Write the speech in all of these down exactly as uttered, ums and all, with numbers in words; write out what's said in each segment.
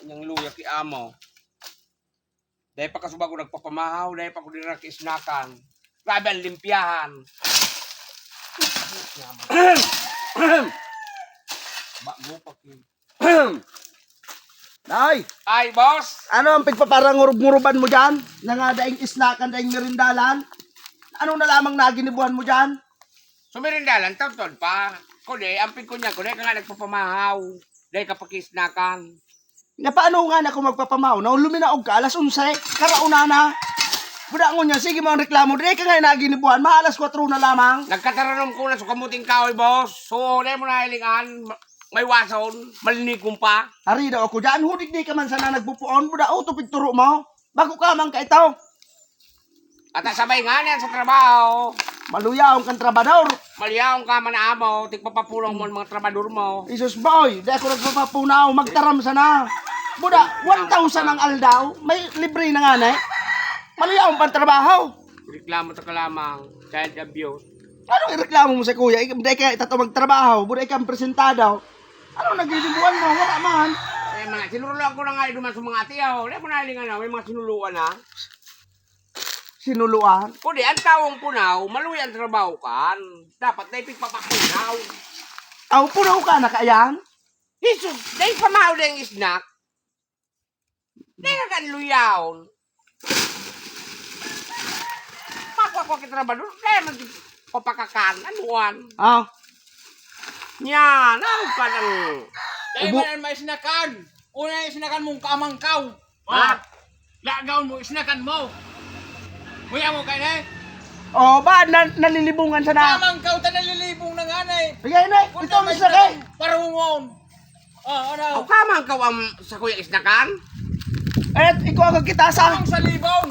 Niyang luya ki amo. Dai pa kasuba ko nagpapamahaw, dai pa ko dinara ki snack-an. Grabe ang limpyahan. Bago pa ki. Nay, Ay, boss! Ano ang pigpaparangurob-nguroban mo diyan? Na nga daing snack-an, daing merindalan? Ano na lamang na ginibuhan mo diyan? Sumirindalan, taon-taon pa. Kundi, ang pigkunya ko, dai ka nga nagpapamahaw. Dai ka pakisnakan. Na paano nga na kung magpapamahaw? Na luminaog ka, alas onse, karauna na. Buda ngunyan, sige mo ang reklamo. Dai ka nga naginibuhan, mga alas kwatro na lamang. Nagkataranom ko na sa kamuting kahoy, boss. So, dai mo na hilingan. May wason, malinigon pa. Ari daw ako dyan, hudik di ka man sana nagpupuon. Buda, oh, tupig turo mo. Bago ka man ka ito. Ata sabay nga niyan sa trabaho. Maluyaon kang trabador. Maluyaon ka man amo, tigpapapunaw mo ang mga trabador mo. Jesus boy, di ako nagpapapunaw, magtaram sana. Buda, one thousand ang aldaw, may libre na nga na eh. Maluyaon pang trabaho. Reklamo ta ka lamang, child abuse. Anong ireklamo mo sa kuya? Ik-, di ka itato magtrabaho, buda ikaw ang presentado. Anong nagdidibuan mo? Wala man. Eh, mga sinuluan ko na nga duman sa mga atiyaw. Wala ko na hilingan na, may mga sinuluan na. Sinuluan? Kundi, ang tawong punaw, maluya ang trabaho kan. Dapat na ipigpapapunaw. Aw, punaw ka na kayang? Jesus, dahil pamahaw na yung snack. Dahil ka kan luyaon. Makwa ko kita trabador, dahil magpapakakan, anuan. Ah. Yan, ang kanang Dai Ubo- man an maisnakan. Una isnakan mong kamangkaw. Ha? Ah, lagaw mo, isnakan mo. Muya mo kay ne? Oh, ba, na, nalilibungan siya na. Kamangkaw ta nalilibong na nga na eh. Sige, ne, Kung ito ang may isnakan. Parungon. Oh, ano? O, kamangkaw ang sa kuya isnakan? Eh, ikaw ang kita sa Ang salibong.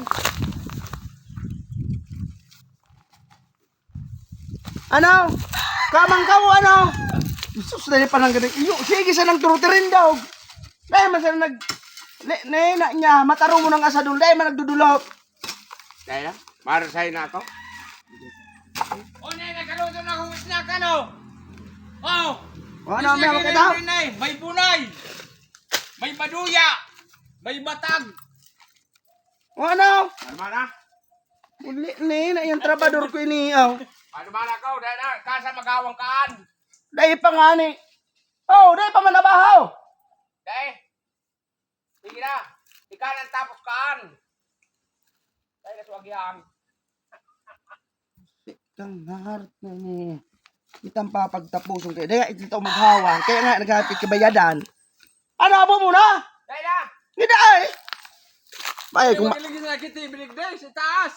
Ano? Kamangkaw, ano? Jesus, dali pa lang ganun. Iyo, sige, sa nang turutirin daw. Dahil man sa nag... Ne, ne, na niya, mataro mo ng asadol, dahil man nagdudulot. Dahil na, marasay na ako. O, ne, nagkaluto na akong snack, ano? Oh! O, ano, Snack meron ka yun, daw? Yun, eh. May bunay. May baduya. May batag. O, ano? Ano ba na? Uli ni, na yung trabador ko ini, oh. Ano ba na ka? Dahil na, kasa magawang kaan. Dahil pa nga ni. Oh, dahil pa manabahaw. Dahil. Sige na. Ikaw nang tapos kaan. Dahil na suwagihan. Kang heart na ni. Kitang papagtapuson kayo. Dahil ito maghawa. Kaya nga, naghapit kabayadan. Ano, abo mo na? Dahil na. Hindi ay. Ay, kung ma- Magaling na kita, ibinig dahil sa taas.